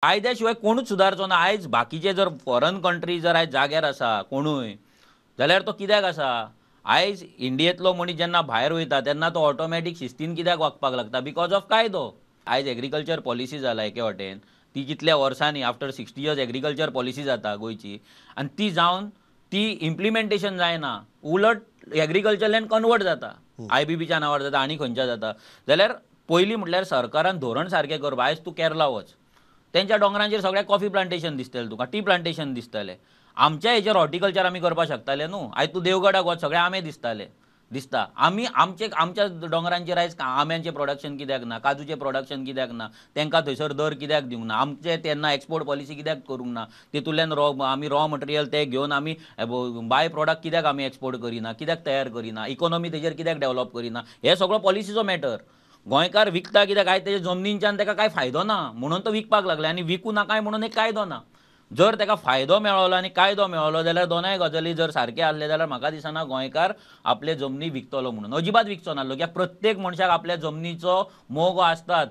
कायद्या शिवाय कोणूच सुदारचो ना. आयज बाकीचे जर फॉरन कंट्री जर आयज जाग्यार आसा कोणूय जाल्यार तो कित्याक आसा? आयज इंडियेंतलो मनीस जेन्ना भायर वयता तेन्ना तो ऑटोमॅटीक शिस्तीन कित्याक वागपाक लागता? Because of कायदो. आयज एग्रीकल्चर पॉलिसी जाला एके वाटेन, ती कितल्या वर्सांनी आफ्टर 60 इयर्स एग्रीकल्चर पॉलिसी जाता गोंयची आनी ती जावन ती इम्प्लिमेंटेशन जायना, उलट एग्रीकल्चर लँड कन्वर्ट जाता, आयबीबीच्या नांवार जाता आनी खंयच्या जाता. जाल्यार पयलीं म्हटल्यार सरकारान धोरण सारकें करप. आयज तूं केरला वच, तेंच्या दोंगरांचेर सगळ्याक कॉफी प्लांटेशन दिसतलें तुका, टी प्लांटेशन दिसतलें. आमच्या हेचेर हॉर्टिकल्चर आमी करपाक शकताले न्हू. आयज तूं देवगडाक वच, सगळे आंबे दिसताले दिसता. आमी आमचे आमच्या दोंगरांचेर आयज आंब्यांचें प्रोडक्शन कित्याक ना, काजूचें प्रोडक्शन कित्याक ना, तांकां थंयसर दर कित्याक दिवंक ना, आमचे तेन्ना एक्सपोर्ट पॉलिसी कित्याक करूंक ना, तितूंतल्यान रॉ आमी रॉ मटेरियल ते घेवन आमी बाय प्रोडक्ट कित्याक आमी एक्सपोर्ट करिना, कित्याक तयार करिना, इकोनॉमी तेजेर कित्याक डेवलप करिना. हे सगळो पॉलिसीचो मॅटर. गोंयकार विकता कित्याक? आयज तेजे जमनींच्यान ताका कांय फायदो ना म्हणून तो विकपाक लागले आनी विकू नाकाय म्हणून एक कायदो ना. जर ताका फायदो मेळ्ळो आनी कायदो मेळ्ळो जाल्यार दोनाय गजाली जर सारके आसले जाल्यार म्हाका दिसना गोंयकार आपले जमनी विकतलो म्हणून, अजिबात विकचो ना. कित्याक प्रत्येक मनशाक आपल्या जमनीचो मोग आसतात.